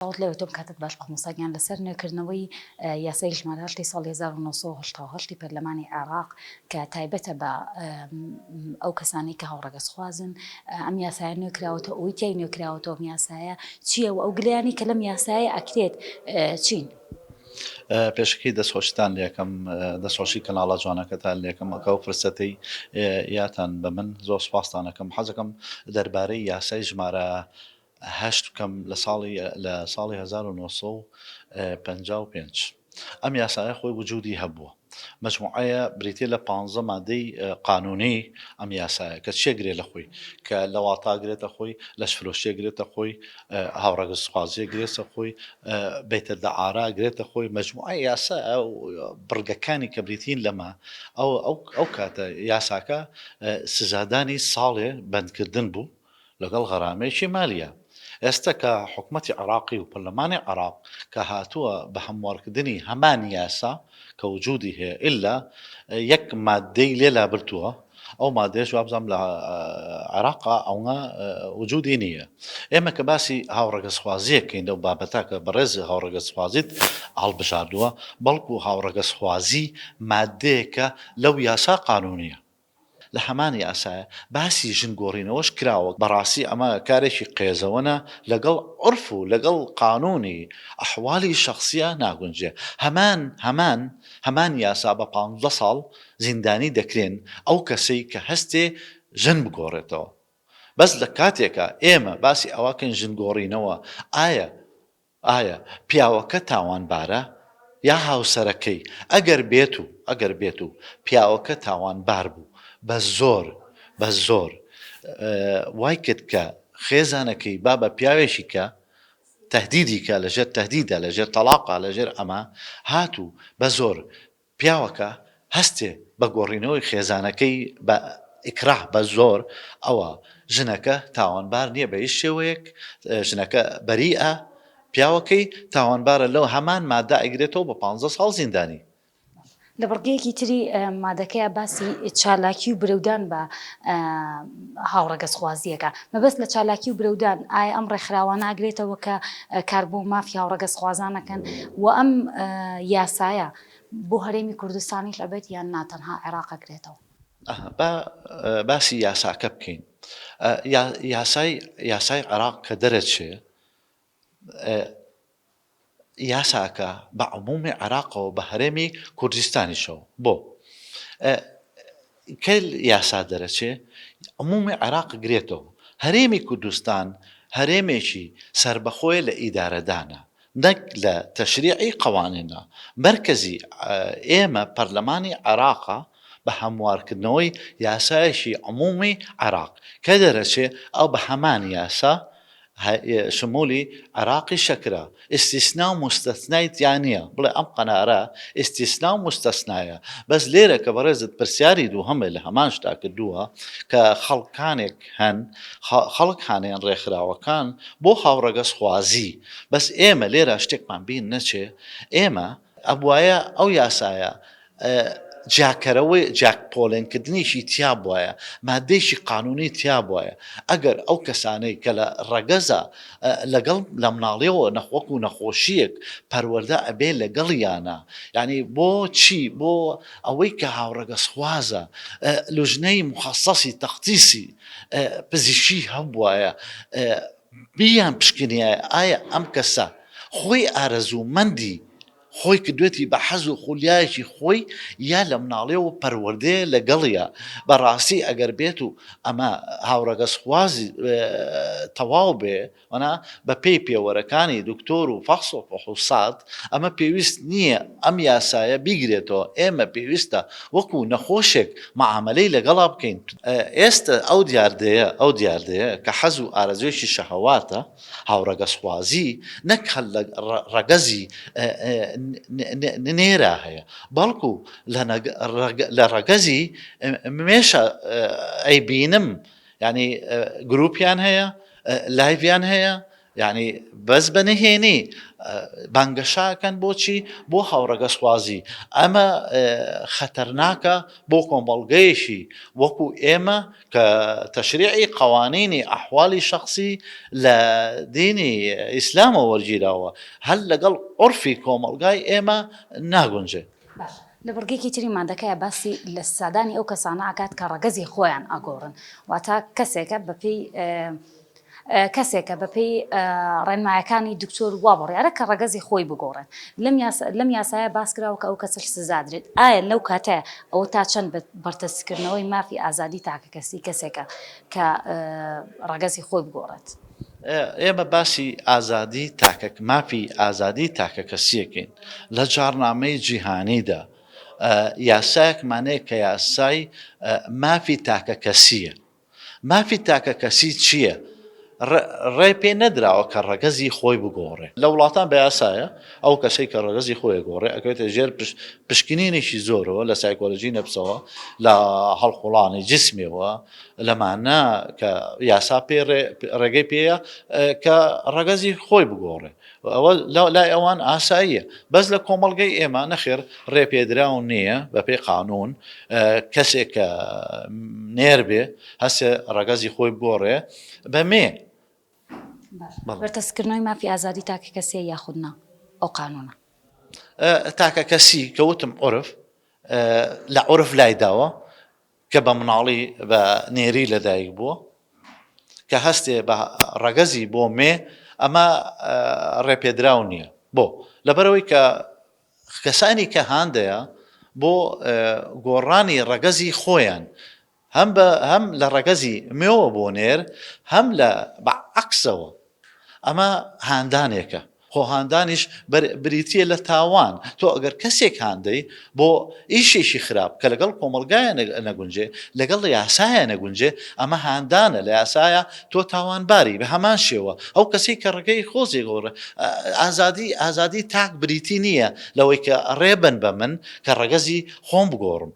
سڵاوت لێ تۆم کاتت باش مامۆستا گیان لەسەر نوێکردنەوەی یاسای ژمارە هەشتی ساڵی 1988 پەرلەمانی عێراق کە تایبەتە بە ئەو کەسانەی کە هاوڕەگەزخوازن ئەم یاسایە نوێکراوەتەوە ئەوەی تیای نوێکراوەتەوە ئەم یاسایە چییە و ئەو گلەیانەی کە لەم یاسایە ئەکرێت چین؟ پێشەکی دەستخۆشیتان لێکەم دەستخۆشی کەناڵە جوانەکەتان لێکەم ئەکە ئەو فرسەتەی یاتان بە من زۆر سوپاستان ئەکەم حەزەکەم دەربارەی یاسای ژمارە هەشت بکەم لە ساڵی لە ساڵی 1955 ئەم یاسایە خۆی وجودی هەبووە مەجموعەیە بریتیە لە پانزە مادەی قانونی ئەم یاسایە کە چیە گرێ لە خۆی کە لە واتا گرێتە خۆی لەشفرۆشیە گرێتە خۆی هاوڕەگەزخوازیە گرێتە خۆی بەیتە دەعارا گرێتە خۆی مەجموعە یاسا بڕگەکانی کە بریتین لەمە ئەو ئەو کاتە یاساکە سزادانی ساڵێ بەندکردن بوو لەگەڵ غەرامەیەکی مالیە. ئێستە کە حکومەتی عێراقی و پەرلەمانی عێراق کە هاتووە بە هەموارکردنی هەمان یاسا کە وجودی هەیە ئیلا یەک ماددەی لێ لابردووە ئەو مادەیەش وابزانم لە عێراقا ئەوە وجودی نییە. ئێمە کە باسی هاوڕەگەزخوازییەکەین لەو بابەتە کە بەڕێز هاوڕەگەزخوازیت هەڵبژاردووە بەڵکو هاوڕەگەزخوازی ماددەیەکە لەو یاسا قانونیە. لە هەمان یاسایە باسی ژن گۆڕینەوەش کراوە، بەڕاستی ئەمە کارێکی قێزەوەنە لەگەڵ عورف و لەگەڵ قانونی ئەحوالی شەخسیە ناگونجێ، هەمان هەمان هەمان یاسا بە پانزدە ساڵ زیندانی دەکرێن ئەو کەسەی کە هەستێ ژن بگۆڕێتەوە، بەس لە کاتێکا ئێمە باسی ئەوە کەین ژن گۆڕینەوە ئایا ئایا پیاوەکە تاوانبارە یا هاوسەرەکەی؟ ئەگەر بێتو ئەگەر بێتو پیاوەکە تاوانبار بوو بە زۆر بە زۆر وای کرد کە خێزانەکەی با بە پیاوێکی کە تهدیدی کە لەژێر تهدیدە لەژێر تەڵاقا لەژێر ئەمە هاتوو بە زۆر پیاوەکە هەستێ بە گۆڕینەوەی خێزانەکەی بە ئیکراه بە زۆر ئەوە ژنەکە تاوانبار نیە بە هیچ شێوەیەک ژنەکە بەریئە پیاوەکەی تاوانبارە لەو هەمان مادە ئەگرێتەوە بە پانزە ساڵ زیندانی. لە بڕگەیەکی تری مادەکەیا باسی چالاکی و برەودان بە هاوڕەگەزخوازییەکە. مەبەست لە چالاکی و برەودان ئایا ئەم ڕێکخراوانە ئەگرێتەوە کە کار بۆ مافی هاوڕەگەزخوازان ئەکەن و ئەم یاسایە بۆ هەرێمی کوردستانیش ئەبێت یان نا تەنها عێراق ئەگرێتەوە؟ با باسی یاساکە بکەین. یاسای یاسای عێراق کە دەرەچێ یاساکە بە عمومی عێراقەوە بە هەرێمی کوردستانیشەوە بۆ کە یاسا دەرەچێ عمومی عێراق گرێتەوە هەرێمی کوردستان هەرێمێکی سربەخۆیە لە ئیدارەدانە نەک لە تەشریعی قەوانینە مەرکەزی ئێمە پەرلەمانی عێراقە بە هەموارکردنەوەی یاسایەکی عمومی عێراق کە دەرەچێ ئەو بە هەمان یاسا شمولی عێراقی شەکرە ئیستیسنا و موستەسنای تیا نییە بڵێ ئەم قەنارە ئیستیسنا و موستەسنایە بەس لێرە کە بەڕێزت پرسیاری دووهەمێ لە هەمان شتا کردووە کە خەڵکانێک هەن خەڵک هەنێن ڕێکخراوەکان بۆ هاوڕەگەزخوازی بەس ئێمە لێرە شتێکمان بیر نەچێ ئێمە ئەبوایە ئەو یاسایە جیاکەرەوەی جیاک پۆلێنکردنێکی تیا بوایە، مادەیەکی قانونی تیا بوایە، ئەگەر ئەو کەسانەی کە لە ڕەگەزا لەگەڵ لە مناڵیەوە وەکو نەخۆشیەک پەروەردە ئەبێ لەگەڵیانە یانی بۆ چی بۆ ئەوەی کە هاوڕەگەزخوازە لوجنەی موخەسەسی تەختیسی پزیشکی هەبوایە بیان پشکنیایە ئایا ئەم کەسە خۆی ئارەزوومەندی خۆی کردوێتی بە حەز و خولیایەکی خۆی یا لە مناڵیەوە پەروەردەیە لەگەڵیا بەڕاستی ئەگەر بێت و ئەمە هاوڕەگەزخوازی تەواو بێ وەنا بە پێی پێوەرەکانی دکتۆر و فەحس و فحوسات ئەمە پێویست نییە ئەم یاسایە بیگرێتەوە ئێمە پێویستە وەکو نەخۆشێک معامەلەی لەگەڵا بکەین ئێستە ئەو دیاردەیە ئەو دیاردەیە کە حەز و ئارەزوویەکی شەهەواتە هاوڕەگەزخوازی نەک هەر لە ڕەگەزی نێرا هەیە بەڵکو لە ڕەگەزی مێشە ئەیبینم یانی گروپیان هەیە لایڤیان هەیە. یعنی بەس بە نهێنی بانگەشاکەن بۆچی بۆ هاوڕەگەزخوازی ئەمە خەتەرناکە بۆ کۆمەڵگەیەکی وەکو ئێمە کە تەشریعی قەوانینی ئەحوالی شەخسی لە دینی ئیسلامەوە وەرگیراوە هەر لەگەڵ عورفی کۆمەڵگای ئێمە ناگونجێ. باشە لە بڕگەیەکی تری مادەکەیا باسی لە سزادانی ئەو کەسانە ئەکات کە ڕەگەزی خۆیان ئەگۆڕن واتە کەسێکە بەپێی کەسێکە بەپێی ڕێنمایەکانی دکتۆر وا بڕیارە کە ڕەگەزی خۆی بگۆڕێت لەم یاسا لەم یاسایە باس کراوە کە ئەو کەسەش سزادرێت ئایا لەو کاتە ئەوە تا چەند بە بەرتەسکردنەوەی مافی ئازادی تاکەکەسی کەسێکە کە ڕەگەزی خۆی بگۆڕێت؟ ئێمە باسی ئازادی تاکە مافی ئازادی تاکەکەسیەکەین لە جاڕنامەی جیهانیدا یاسایەکمان هەیە کە یاسای مافی تاکەکەسیە مافی تاکەکەسی چییە؟ ڕێ پێ نەدراوە کە ڕەگەزی خۆی بگۆڕێ. لە وڵاتان بە یاسایە ئەو کەسەی کە ڕەگەزی خۆی ئەگۆڕێ ئەکەوێتە ژێر پشکنینێکی زۆرەوە لە سایکۆلۆژی نەفسەوە، لە هەڵقوڵانی جسمیەوە، لەمانە کە یاسا پێ ڕێگەی پێیە کە ڕەگەزی خۆی بگۆڕێ. ئەوە لای ئەوان ئاساییە بەس لە کۆمەڵگەی ئێمە نەخێر ڕێپێدراو نییە بەپێی قانون کەسێک کە نێر بێ هەستێ ڕەگەزی خۆی بگۆڕێ بە مێ. بەرتەسککردنەوەی مافی ئازادی تاکەکەسیە یاخود نا ئەو قانونە؟ تاکەکەسی کە وتم عورف لە عورف لایداوە کە بە مناڵی بە نێری لەدایک بووە، کە هەستێ بە ڕەگەزی بۆ مێ، ئەمە ڕێپێدراو نییە. بۆ؟ لەبەرئەوەی کە کەسانی کە هاندەیە بۆ گۆڕانی ڕەگەزی خۆیان، هەم بە هەم لە ڕەگەزی مێوە بۆ نێر، هەم لە بە عەکسەوە، ئەمە هاندانێکە، خۆ هاندانیش بریتییە لە تاوان، تۆ ئەگەر کەسێک هاندەی بۆ ئیشێکی خراپ کە لەگەڵ کۆمەڵگایە نەگونجێ، لەگەڵ یاسایە نەگونجێ، ئەمە هاندانە، لە یاسایە تۆ تاوانباری، بە هەمان شێوە ئەو کەسەی کە ڕێگەی خۆزی گۆڕێ، ئازادی ئازادی تاک بریتی نییە لەوەی کە ڕێ بەن بە من کە ڕەگەزی خۆم بگۆڕم.